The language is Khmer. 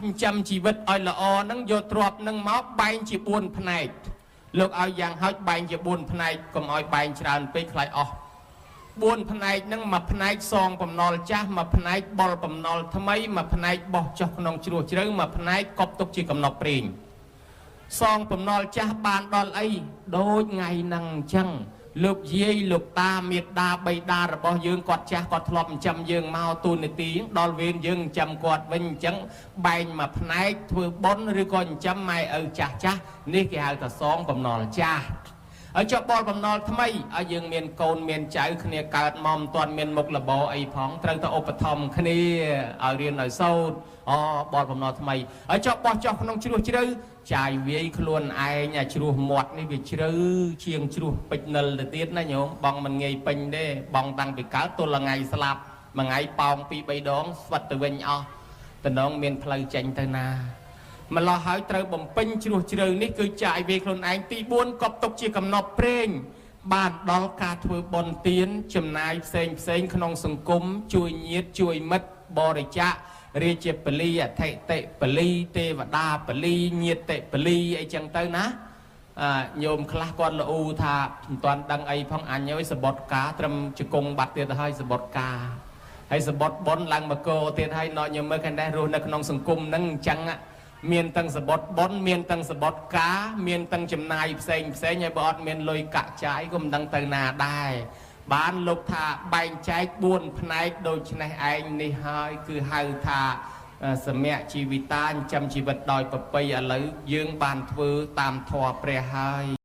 ចិញ្ចឹមជីវិតឲ្យល្អហ្នឹងយកទ្រព្យហ្នឹងមកបែងជា4ផ្នែកលោកឲ្យយ៉ាងហោចបែងជា4ផ្នែកកុំឲ្យបែងច្រើនពេកខ្លាចអស់4ផ្នែកហ្នឹងមួយផ្នែកសងបំណុលចាស់មួយផ្នែកបុលបំណុលថ្មីមួយផ្នែកបោះចុះក្នុងជ្រោះជ្រៅមួយផ្នែកកប់ទុកជាកំណប់ព្រេងសងបំណុលចាស់បានដល់អីដូចថ្ងៃហ្នឹងអញ្ចឹងលោកយាយលោកតាមេដាបៃតារបស់យើងគាត់ចាស់គាត់ធ្លាប់ចិញ្ចឹមយើងមកទូនាទីដល់វេនយើងចិញ្ចឹមគាត់វិញអញ្ចឹងបែងមួយផ្នែកធ្វើបុណ្យឬក៏ចិញ្ចឹមម៉ែឪចាស់ចាស់នេះគេហៅថាសងបំណុលចាស់ហើយចុះបលបំណុលថ្មីឲ្យយើងមានកូនមានចៅគ្នាកើតមកមិនទាន់មានមុខរបរអីផងត្រូវតែឧបត្ថម្ភគ្នាឲ្យរៀនឲ្យសូត្រអូបលបំណុលថ្មីហើយចុះបោះចុះក្នុងជ្រោះជ្រៅចាយវាយខ្លួនឯងអាជ្រោះមាត់នេះវាជ្រៅជាងជ្រោះពេជ្រនិលទៅទៀតណាញោមបងមិនងាយពេញទេបងតាំងពីកើតទល់ថ្ងៃស្លាប់មួយថ្ងៃប៉ោង2 3ដងស្វិតទៅវិញអស់តំណងមានផ្លូវចេញទៅណាម្លោះហើយត្រូវបំពេញជ្រោះជ្រៅនេះគឺចាយវាយខ្លួនឯងទី4កប់ទុកជាកំណប់ព្រេងបានដល់ការធ្វើបុណ្យទានចំណាយផ្សេងផ្សេងក្នុងសង្គមជួយញាតិជួយមិត្តបរិច្ចាគរាជាពលីអធិតិពលីទេវតាពលីញាតិពលីអីចឹងទៅណាញោមខ្លះគាត់ល្អូថាមិនទាន់ដឹងអីផងអញអើយសបុតការត្រឹមជង្គង់បាត់ទៀតទៅហើយសបុតការហើយសបុតបុណ្យឡើងមកកោទៀតហើយណញោមមើលខាងនេះរស់នៅក្នុងសង្គមហ្នឹងអញ្ចឹងមានទាំងសបុតបុណ្យមានទាំងសបុតការមានទាំងចំណាយផ្សេងផ្សេងហើយបើអត់មានលុយកាក់ចាយក៏មិនដឹងទៅណាដែរបានលោកថាបែងចែក4ផ្នែកដូច្នេះឯងនេះហើយគឺហៅថាសមៈជីវិតាចិញ្ចឹមជីវិតដោយប្រពៃឥឡូវយើងបានធ្វើតាមធម៌ព្រះហើយ។